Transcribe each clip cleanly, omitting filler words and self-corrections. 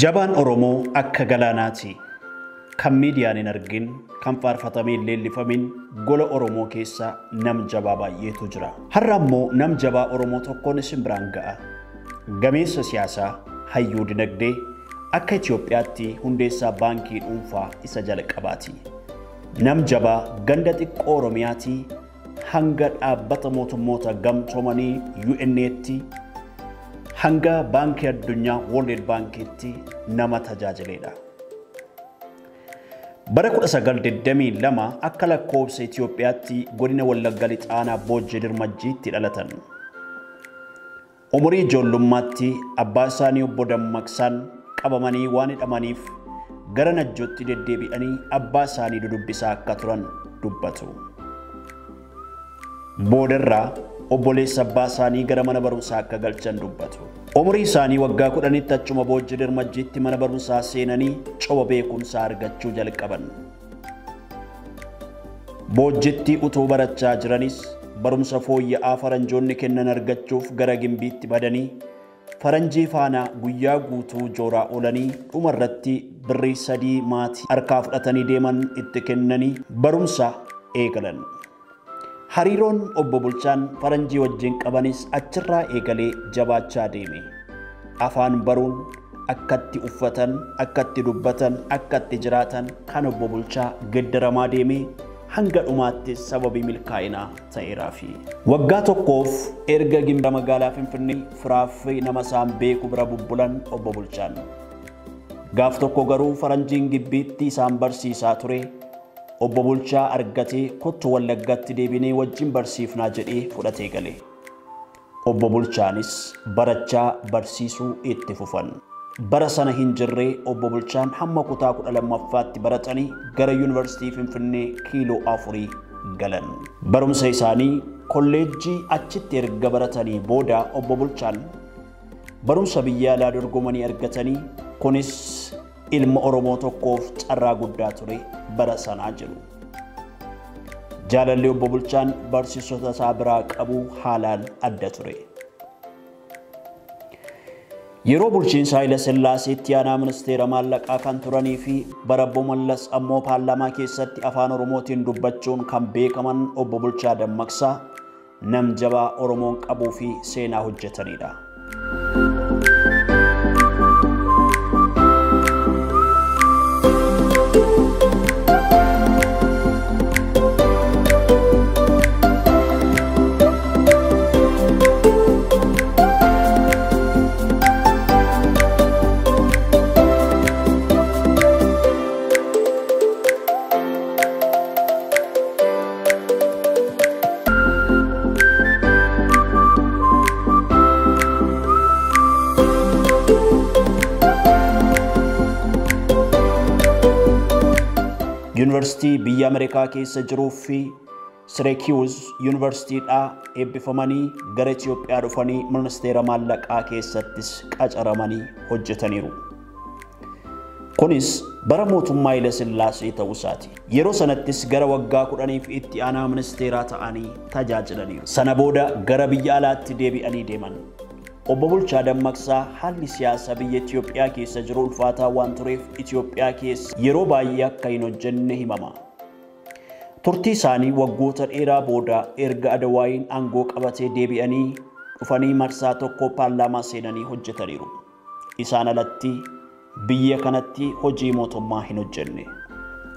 Jabaan Oromoo akka galaanaati. Kan miidiyaan hin argin, kan faarfatamee hin leellifamin gola Oromoo keessa nam jabaa baay'eetu jira. Har'a immoo nam jabaa Oromoo tokkoon isin biraan ga'a. Gameessa siyaasaa, hayyuu dinagdee, akka Itoophiyaatti hundeessaa baankii dhuunfaa isa jalqabaati. Nam jabaa ganda xiqqoo Oromiyaatii hanga dhaabbata mootummoota gamtoomanii UN'tti hanga baankii addunyaa World Baankiitti nama tajaajiledha. Bara 1922 akka lakkoofsa Itoophiyaatti godina Wallagga Lixaanaa Boojjii Dirmajjiitti dhalatan. Umurii ijoollummaatti abbaa isaanii obbo Dammaqsaan qabamanii waan hidhamaniif gara Najjootti deddeebi'anii abbaa isaanii dudubbisaa akka turan dubbatu. Boodarraa obboleessa abbaa isaanii gara mana barumsaa akka galchan dubbatu. Umurii isaanii waggaa 10tti achuma Boojjii Dirmajjiitti mana barumsaa seenanii coba beekumsaa argachuu jalqaban. Boojjitti utuu barachaa jiranis barumsa fooyya'aa faranjoonni kennan argachuuf gara Gimbiitti badanii faranjii faana guyyaa guutuu jooraa oolanii dhumarratti birrii 3 maatii harkaa fudhatanii deeman itti kennanii barumsa eegalan. Hariiroon obbo Bulchaan faranjii wajjin qabanis achirraa eegalee jabaachaa deeme. Afaan baruun akkatti uffatan, akkatti dubbatan, akkatti jiraatan kan obbo Bulchaa geddaramaa deeme hanga dhumaatti sababii milkaa'inaa ta'eeraafi. Waggaa tokkoof erga Gimbii magaalaa Finfinnee firaaffii nama isaan beeku bira bubbulan obbo Bulchaan. Gaaf tokko garuu faranjiin Gimbiitti isaan barsiisaa ture obbo Bulchaa argatee kottu Wallaggatti deebinee wajjin barsiifnaa jedhee fudhatee gale. Obbo Bulchaanis barachaa barsiisuu itti fufan. Bara sana hin jirree obbo Bulchaan hamma kutaa 12ffaatti baratanii gara Yuunivarsiitii Finfinnee kiiloo 4 galan. Barumsa isaanii kolleejjii achitti erga baratanii booda obbo Bulchaan barumsa biyya alaa dorgomanii argatanii kunis ilma Oromoo tokkoof carraa guddaa ture bara sanaa jedhu. Jaalalli obbo Bulchaan barsiisota isaa biraa qabu haalaan adda ture. Yeroo bulchiinsa Haayila Sillaaseetti aanaa ministeera maallaqaa kan turanii fi bara obbo Mallas ammoo paarlaamaa keessatti afaan Oromootiin dubbachuun kan beekaman obbo Bulchaa Dammaqsaa nam jabaa Oromoon qabuu fi seenaa hojjetanidha. Yuunivarsiitii biyya Ameerikaa keessa jiruu fi Syracuse Yuunivarsiitiidhaa eebbifamanii gara Itoophiyaa dhufanii ministeera maallaqaa keessattis qacaramanii hojjetaniiru. Kunis bara mootummaa Haayila Sillaasee ta'uu isaati. Yeroo sanattis gara waggaa 10f itti aanaa ministeeraa ta'anii tajaajilaniiru. Sana booda gara biyya alaatti deebi'anii deeman. Obbo Bulchaa Dammaqsaa haalli siyaasaa biyya Itoophiyaa keessa jiru ulfaataa waan tureef Itoophiyaa keessa yeroo baay'ee akka hin hojjenne himama. Turtii isaanii waggoota dheeraa booda erga Adawaayiin aangoo qabatee deebi'anii dhufanii marsaa tokko paarlaamaa seenanii hojjetaniiru. Isaan alatti biyya kanatti hojii mootummaa hin hojjenne.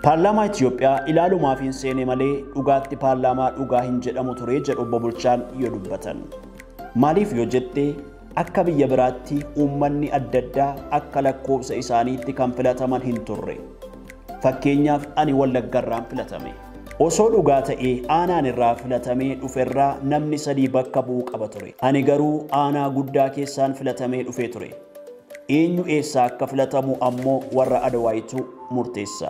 Paarlaamaa Itoophiyaa ilaalumaaf hin seene malee dhugaatti paarlaamaa dhugaa hin jedhamu ture jedhu obbo Bulchaan yoo dubbatan. Maaliif yoo jette akka biyya biraatti uummanni adda addaa akka lakkoofsa isaaniitti kan filataman hin turre. Fakkeenyaaf ani Wallaggarraan filatame. Osoo dhugaa ta'ee aanaan irraa filatamee dhuferraa namni 3 bakka bu'uu qaba ture. Ani garuu aanaa guddaa keessaan filatamee dhufee ture. Eenyu eessaa akka filatamu ammoo warra Adawaayitu murteessa.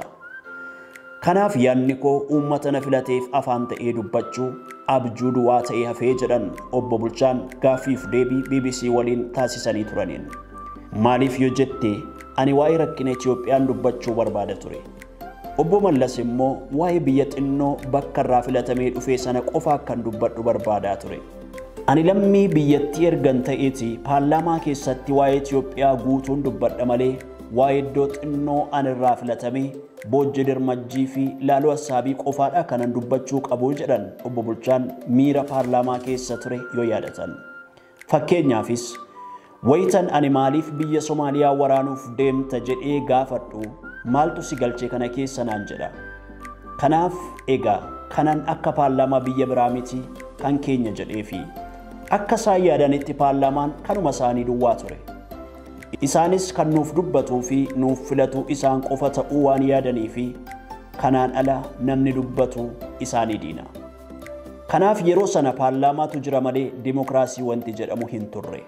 Kanaaf yaadni koo uummata na filateef afaan ta'ee dubbachuu abjuu duwwaa ta'ee hafee jedhan obbo Bulchaan gaaffiif deebii BBC waliin taasisanii turaniin. Maaliif yoo jette ani waa'ee rakkina Itoophiyaan dubbachuu barbaada ture. Obbo Mallas immoo waa'ee biyya xinnoo bakka irraa filatamee dhufee sana qofa akkan dubbadhu barbaadaa ture. Ani lammii biyyattii ergan ta'eeti paarlaamaa keessatti waa'ee Itoophiyaa guutuun dubbadha malee Waa'ee iddoo xinnoo an irraa filatame Boojjii Dirmajjii fi Laaloo Assaabii qofaadha kanan dubbachuu qabu jedhan obbo Bulchaan miira paarlaamaa keessa ture yoo yaadatan. Fakkeenyaafis wayitan ani maaliif biyya Somaaliyaa waraanuuf deemta jedhee gaafadhu maaltu si galchee kana keessa naan jedha. Kanaaf egaa kanan akka paarlaamaa biyya biraa miti kan keenya jedheefi akka isaan yaadanitti paarlaamaan kanuma isaanii duwwaa ture. Isaanis kan nuuf dubbatuu fi nuuf filatu isaan qofa ta'uu waan yaadanii fi kanaan ala namni dubbatu isaanii diina. Kanaaf yeroo sana paarlaamaatu jira malee dimokiraasii wanti jedhamu hin turre.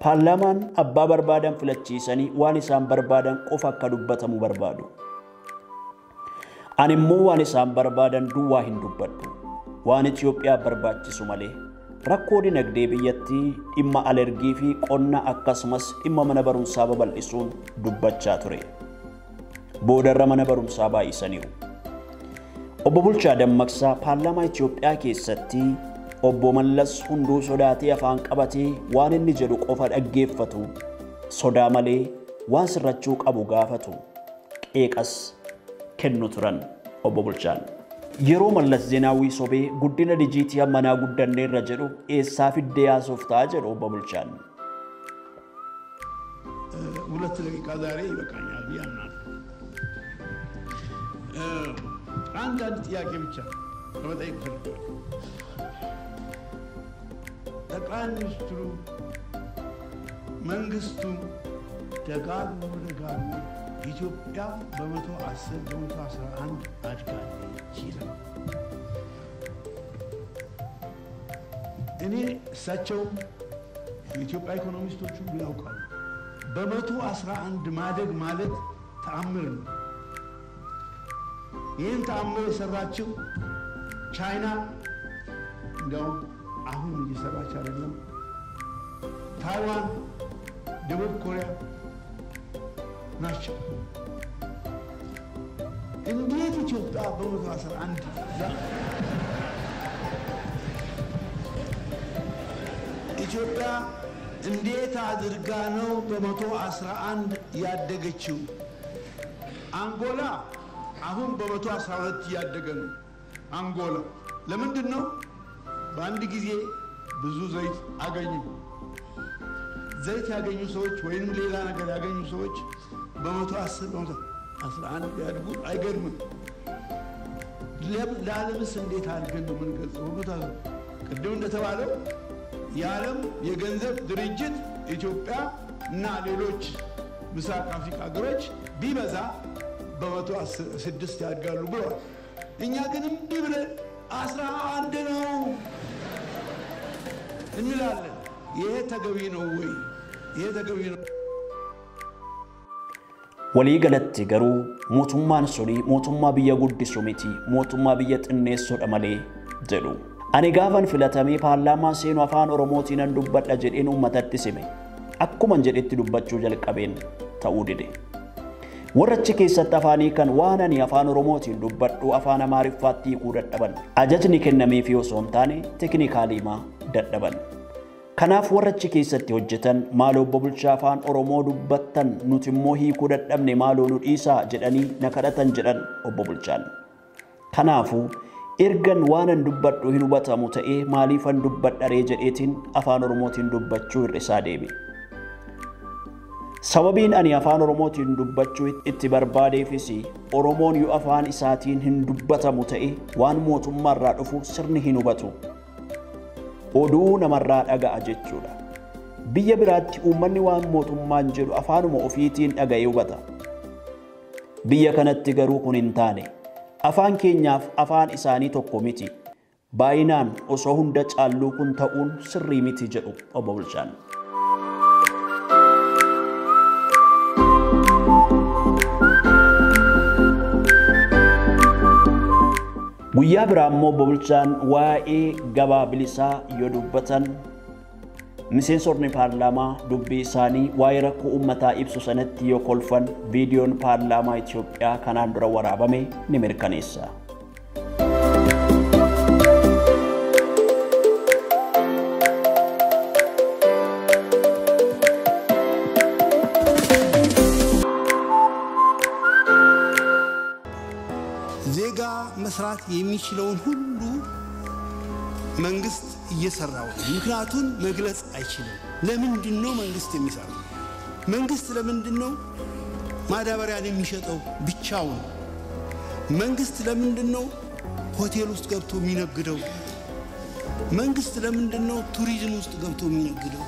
Paarlaamaan abbaa barbaadan filachiisanii waan isaan barbaadan qofa akka dubbatamu barbaadu. Ani immoo waan isaan barbaadan duwwaa hin dubbadhu. Waan Itoophiyaa barbaachisu malee. Rakkoo dinagdee biyyattii dhimma alergii fi qonna akkasumas dhimma mana barumsaa babal'isuun dubbachaa ture. Boodarra mana barumsaa baay'isaniiru. Obbo Bulchaa Dammaqsaa paarlaamaa Itoophiyaa keessatti obbo Mallas hunduu sodaatee afaan qabatee waan inni jedhu qofa dhaggeeffatu sodaa malee waan sirrachuu qabu gaafatu qeeqas kennu turan obbo Bulchaan. Yeroo Mallas Zeenaawwii sobee guddina dijiitii ammanaa guddanneerra jedhu eessaa fiddee haasoftaa jedhu obbo Bulchaan. ሁለት ደቂቃ ዛሬ ይበቃኛል ብዬ አምናለሁ። አንዳንድ ጥያቄ ብቻ ለመጠየቅ እፈልጋለሁ። ጠቅላይ ሚኒስትሩ መንግስቱ ደጋግሞ ደጋግሞ ኢትዮጵያ በ110 በ111 አድጋለች ይላል። እኔ እሳቸውም የኢትዮጵያ ኢኮኖሚስቶች ሁሉ ያውቃሉ። በ111 ማደግ ማለት ተአምር ነው። ይህን ተአምር የሰራችው ቻይና እንዲያውም አሁን እየሰራች አይደለም፣ ታይዋን፣ ደቡብ ኮሪያ ናቸው። እንዴት ኢትዮጵያ በ111 ኢትዮጵያ እንዴት አድርጋ ነው በ111 ያደገችው? አንጎላ አሁን በ112 እያደገ ነው። አንጎላ ለምንድን ነው? በአንድ ጊዜ ብዙ ዘይት አገኙ። ዘይት ያገኙ ሰዎች ወይንም ሌላ ነገር ያገኙ ሰዎች በ110 በ111 ቢያድጉ አይገርምም። ለዓለምስ እንዴት አድርገን ነው የምንገልጸው? ቅድም እንደተባለው የዓለም የገንዘብ ድርጅት ኢትዮጵያ እና ሌሎች ምስራቅ አፍሪካ ሀገሮች ቢበዛ በ106 ያድጋሉ ብለዋል። እኛ ግን እምቢ ብለን 11 ነው እንላለን። ይሄ ተገቢ ነው ወይ? ይሄ ተገቢ ነው? Walii galatti garuu mootummaan suni mootummaa biyya guddisu miti mootummaa biyya xinneessudha malee jedhu. Ani gaafan filatamee paarlaamaa seenu afaan Oromootiin nan dubbadha jedheen uummatatti sime. Akkuman jedhetti dubbachuu jalqabeen ta'uu dide. Warra achi keessatti afaanii kan waan ani afaan Oromootiin dubbadhu afaan Amaariffaatti hiikuu dadhaban. Ajajni kennameefii osoo hin taane teeknikaaliimaa dadhaban. Kanaaf warra achi keessatti hojjetan maaloo obbo Bulchaa afaan Oromoo dubbattan nuti immoo hiikuu dadhabne maaloo nu dhiisaa jedhanii na kadhatan jedhan obbo Bulchaan. Kanaafuu ergan waanan dubbadhu hin hubatamu ta'ee maaliifan dubbadharee jedheetiin afaan Oromootiin dubbachuu hir'isaa deeme. Sababiin ani afaan Oromootiin dubbachuu itti barbaadeefis Oromoon yoo afaan isaatiin hin dubbatamu ta'e waan mootummaarraa dhufu sirni hin hubatu. Oduu namarraa dhaga'a jechuudha. Biyya biraatti uummanni waan mootummaan jedhu afaanuma ofiitiin dhaga'ee hubata. Biyya kanatti garuu kun hin taane. Afaan keenyaaf afaan isaanii tokko miti. Baay'inaan osoo hunda caalluu kun ta'uun sirrii miti jedhu obbo Bulchaan. Guyyaa biraa immoo obbo Bulchaan waa'ee gabaa bilisaa yoo dubbatan miseensonni paarlaamaa dubbii isaanii waa'ee rakkoo uummataa ibsu sanatti yoo kolfan viidiyoon paarlaamaa Itoophiyaa kanaan dura waraabame ni mirkaneessa. የሚችለውን ሁሉ መንግስት እየሰራው ነው። ምክንያቱን መግለጽ አይችልም። ለምንድን ነው መንግስት የሚሰራው? መንግስት ለምንድን ነው ማዳበሪያን የሚሸጠው ብቻውን? መንግስት ለምንድን ነው ሆቴል ውስጥ ገብቶ የሚነግደው? መንግስት ለምንድን ነው ቱሪዝም ውስጥ ገብቶ የሚነግደው?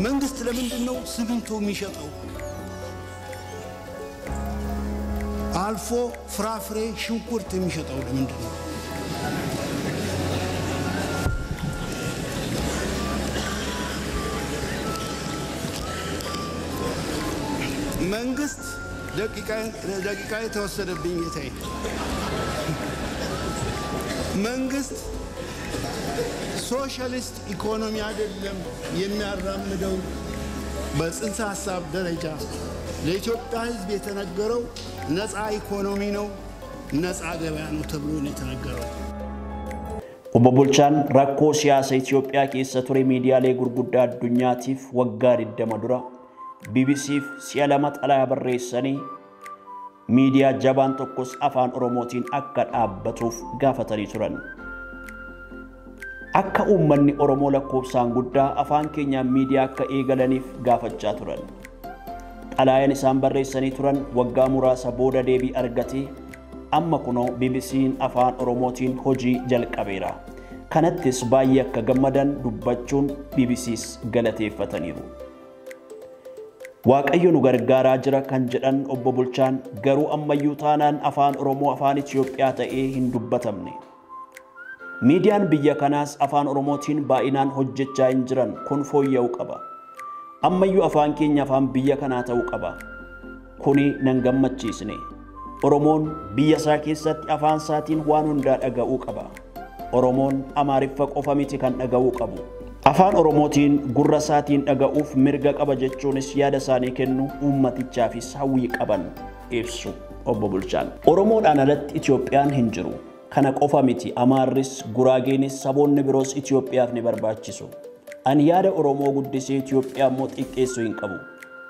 መንግስት ለምንድን ነው ሲሚንቶ የሚሸጠው? አልፎ ፍራፍሬ፣ ሽንኩርት የሚሸጠው ለምንድን ነው? መንግስት ደቂቃ የተወሰደብኝ ጌታዬ። መንግስት ሶሻሊስት ኢኮኖሚ አይደለም የሚያራምደው። በጽንሰ ሀሳብ ደረጃ ለኢትዮጵያ ሕዝብ የተነገረው ነፃ ኢኮኖሚ ነው፣ ነፃ ገበያ ነው ተብሎ ነው የተነገረው። Obbo Bulchaan rakkoo siyaasa Itoophiyaa keessa ture miidiyaalee gurguddaa addunyaatiif waggaa 20 dura BBCf si'a 2 xalayaa barreessanii miidiyaa jabaan tokkos afaan Oromootiin akka dhaabbatuuf gaafatanii turan. Akka uummanni Oromoo lakkoofsaan guddaa afaan keenyaan miidiyaa akka eegalaniif gaafachaa turan. Xalayaan isaan barreessanii turan waggaa muraasa booda deebii argatee amma kunoo BBC'n afaan Oromootiin hojii jalqabeera. Kanattis baay'ee akka gammadan dubbachuun BBCs galateeffataniiru. Waaqayyo nu gargaaraa jira kan jedhan Obbo Bulchaan garuu ammayyuu taanaan afaan Oromoo afaan Itoophiyaa ta'ee hin dubbatamne. Miidiyaan biyya kanaas afaan Oromootiin baay'inaan hojjechaa hin jiran kun fooyya'uu qaba. Ammayyuu afaan keenya afaan biyya kanaa ta'uu qaba. Kuni nan gammachiisne. Oromoon biyya isaa keessatti afaan isaatiin waan hundaa dhaga'uu qaba. Oromoon Amaariffa qofa miti kan dhaga'uu qabu. Afaan Oromootiin gurra isaatiin dhaga'uuf mirga qaba jechuunis yaada isaanii kennu uummatichaafis hawwii qaban ibsu Obbo Bulchaan. Oromoodhaan alatti Itoophiyaan hin jiru. Kana qofa miti Amaarris, Guraageenis, saboonni biroos Itoophiyaaf ni barbaachisu. Ani yaada Oromoo guddisee Itoophiyaa immoo xiqqeessuu hin qabu.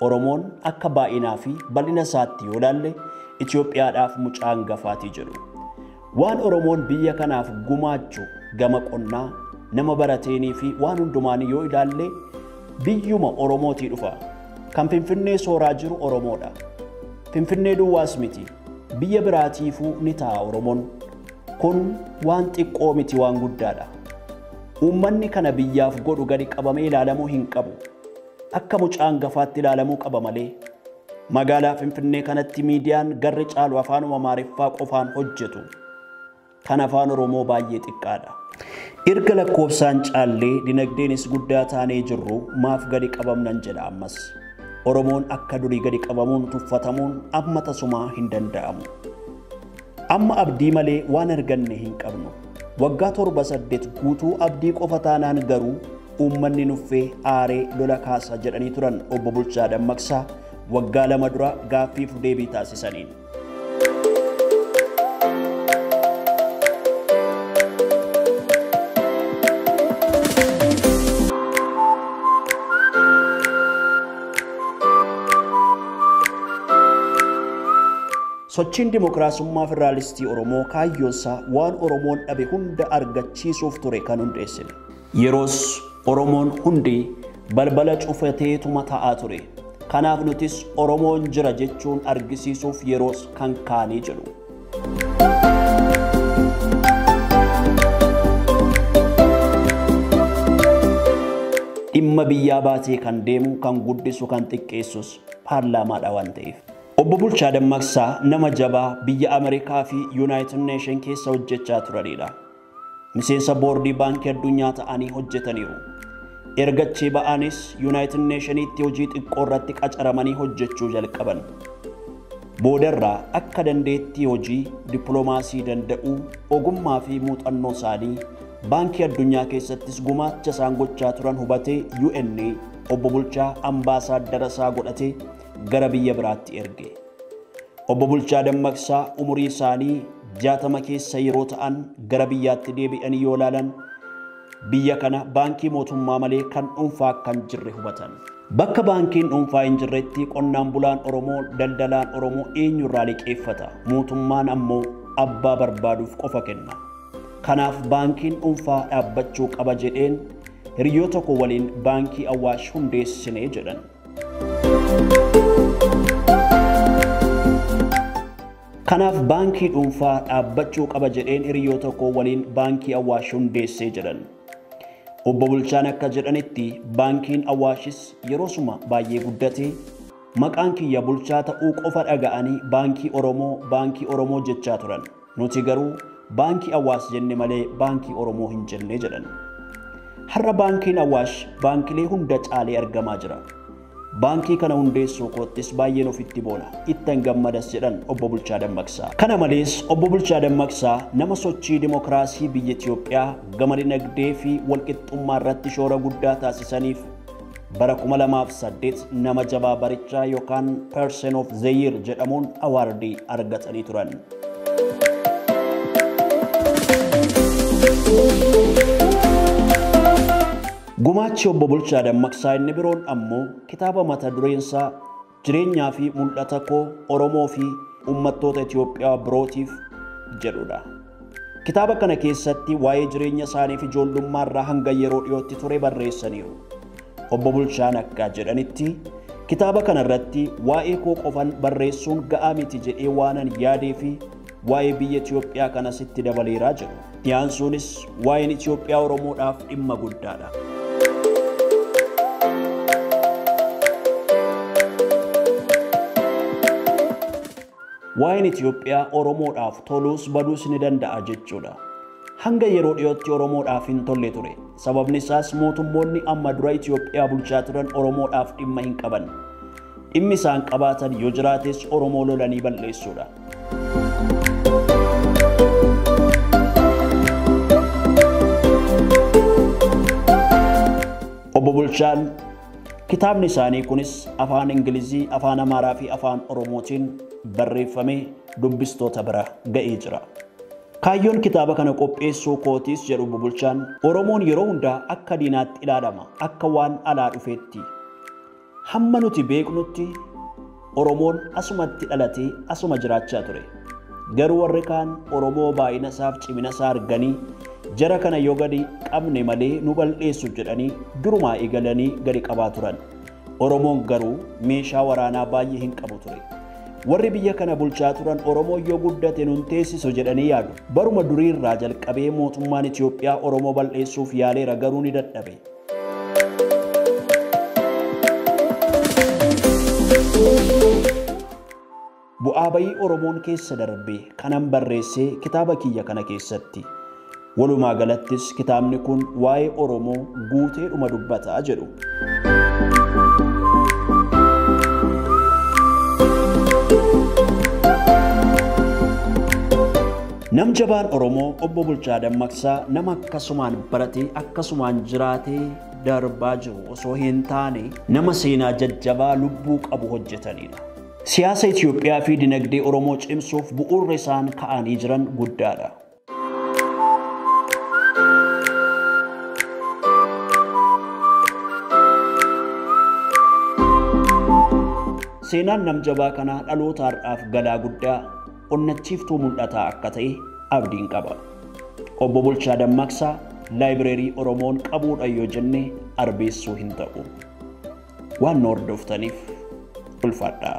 Oromoon akka baay'inaa fi bal'ina isaatti yoo ilaalle Itoophiyaadhaaf mucaa hangafaatii jedhu. Waan Oromoon biyya kanaaf gumaachu gama qonnaa, nama barateenii fi waan hundumaan yoo ilaalle biyyuma Oromootii dhufa. Kan Finfinnee sooraa jiru Oromoodha. Finfinnee duwwaas miti, biyya biraatiifuu ni ta'a Oromoon. Kun waan xiqqoo miti, waan guddaadha. Uummanni kana biyyaaf godhu gadi qabamee ilaalamuu hin qabu. Akka mucaa hangafaatti ilaalamuu qaba malee. Magaalaa Finfinnee kanatti miidiyaan garri caalu afaanuma Amaariffaa qofaan hojjetu. Kan afaan Oromoo baay'ee xiqqaadha. Erga lakkoofsaan caallee dinagdeenis guddaa taanee jirru maaf gadi qabamnan jedha ammas. Oromoon akka durii gadi qabamuun tuffatamuun amma tasumaa hin danda'amu. Amma abdii malee waan arganne hin qabnu. Waggaa 7-8 guutuu abdii qofa taanaan garuu uummanni nuffee aaree lola kaasa jedhanii turan Obbo Bulchaa Dammaqsaa waggaa 2 dura gaaffiif deebii taasisaniin. Sochiin Dimookiraasummaa Federaalistii Oromoo kaayyoonsaa waan Oromoon dhabe hunda argachiisuuf ture kan hundeessine. Yeroos Oromoon hundi balbala cufateetuma ta'aa ture. Kanaaf nutis Oromoon jira jechuun argisiisuuf yeroos kan kaanii jedhu. Dhimma biyyaa baatee kan deemu, kan guddisu, kan xiqqeessus paarlaamaadha waan ta'eef. Obbo Bulchaa Dammaqsaa nama jabaa biyya Ameerikaa fi Yuunaayitid Neeshin keessa hojjechaa turanidha. Miseensa boordii baankii addunyaa ta'anii hojjetaniiru. Erga achii ba'anis Yuunaayitid Neeshinitti hojii xiqqoo irratti qacaramanii hojjechuu jalqaban. Boodarraa akka dandeettii hojii dippiloomaasii danda'uu ogummaa fi muuxannoo isaanii baankii addunyaa keessattis gumaacha isaan gochaa turan hubatee UN Obbo Bulchaa ambaasaaddara isaa godhatee gara biyya biraatti erge. Obbo Bulchaa Dammaqsaa umurii isaanii 60 keessa yeroo ta'an gara biyyaatti deebi'anii yoo ilaalan biyya kana baankii mootummaa malee kan dhuunfaa kan jirre hubatan. Bakka baankiin dhuunfaa hin jirretti qonnaan bulaan Oromoo, daldalaan Oromoo eenyurraa liqeeffata? Mootummaan ammoo abbaa barbaaduuf qofa kenna. Kanaaf baankiin dhuunfaa dhaabbachuu qaba jedheen hiriyoota koo waliin baankii Awaash hundeessine jedhan. Kanaaf baankii dhuunfaa dhaabbachuu qaba jedheen hiriyoota koo waliin baankii Awaash hundeessee jedhan. Obbo Bulchaan akka jedhanitti baankiin Awaashis yeroosuma baay'ee guddatee maqaan kiyya Bulchaa ta'uu qofa dhaga'anii baankii Oromoo jechaa turan. Nuti garuu baankii Awaash jenne malee baankii Oromoo hin jenne jedhan. Har'a baankiin Awaash baankilee hunda caalee argamaa jira. Baankii kana hundeessuu koottis baay'een ofitti boona. Ittan gammadas jedhan Obbo Bulchaa Dammaqsaa. Kana malees Obbo Bulchaa Dammaqsaa nama sochii dimokiraasii biyya Itoophiyaa gama dinagdee fi walqixxummaa irratti shoora guddaa taasisaniif bara 2008 nama jabaa barichaa yookaan Person of the Year jedhamuun awaardii argatanii turan. Gumaachi Obbo Bulchaa Dammaqsaa inni biroon ammoo kitaaba mata dureensaa jireenyaa fi mul'ata koo Oromoo fi uummattoota Itoophiyaa birootiif jedhudha. Kitaaba kana keessatti waa'ee jireenya isaanii fi ijoollummaa irraa hanga yeroo dhiyootti ture barreessaniiru. Obbo Bulchaan akka jedhanitti kitaaba kana irratti waa'ee koo qofan barreessuun ga'aa miti jedhee waanan yaadee fi waa'ee biyya Itoophiyaa kanas itti dabaleeraa jedhu. Dhiyaansuunis waa'een Itoophiyaa Oromoodhaaf dhimma guddaadha. Waa'een Itoophiyaa Oromoodhaaf toluus baduus ni danda'a jechuudha. Hanga yeroo dhiyootti Oromoodhaaf hin tolle ture. Sababni isaas mootummoonni amma dura Itoophiyaa bulchaa turan Oromoodhaaf dhimma hin qaban. Dhimmi isaan qabaatan yoo jiraates Oromoo lolanii balleessuudha. Obbo Bulchaan kitaabni isaanii kunis afaan Ingilizii, afaan Amaaraa fi afaan Oromootiin barreeffamee dubbistoota bira ga'ee jira. Kaayyoon kitaaba kana qopheessuu kootiis jedhu Obbo Bulchaan, Oromoon yeroo hundaa akka diinaatti ilaalama, akka waan alaa dhufeetti. Hamma nuti beeknutti Oromoon asumatti dhalatee asuma jiraachaa ture. Garuu warri kaan Oromoo baay'ina isaaf cimina isaa arganii jara kana yoo gadi qabne malee nu balleessu jedhanii durumaa eegalanii gadi qabaa turan. Oromoon garuu meeshaa waraanaa baay'ee hin qabu ture. Warri biyya kana bulchaa turan Oromoo yoo guddate nun teessisu jedhanii yaadu. Baruma durii irraa jalqabee mootummaan Itoophiyaa Oromoo balleessuuf yaaleera garuu ni dadhabe. Bu'aa bayii Oromoon keessa darbe kanan barreessee kitaaba kiyya kana keessatti. Walumaa galattis kitaabni kun waa'ee Oromoo guuteedhuma dubbataa jedhu. Namjabaan Oromoo Obbo Bulchaa Dammaqsaa nama akkasumaan baratee akkasumaan jiraatee darbaa jiru osoo hin taane nama seenaa jajjabaa lubbuu qabu hojjetanidha. Siyaasa Itoophiyaa fi dinagdee Oromoo cimsuuf bu'uurri isaan ka'anii jiran guddaadha. Seenaan namjabaa kanaa dhaloota har'aaf galaa guddaa onnachiiftuu mul'ataa akka ta'e abdiin qaba. Obbo Bulchaa Dammaqsaa laayibireerii Oromoon qabuudha yoo jenne arbeessuu hin ta'u. Waan nu hordoftaniif ulfaadhaa.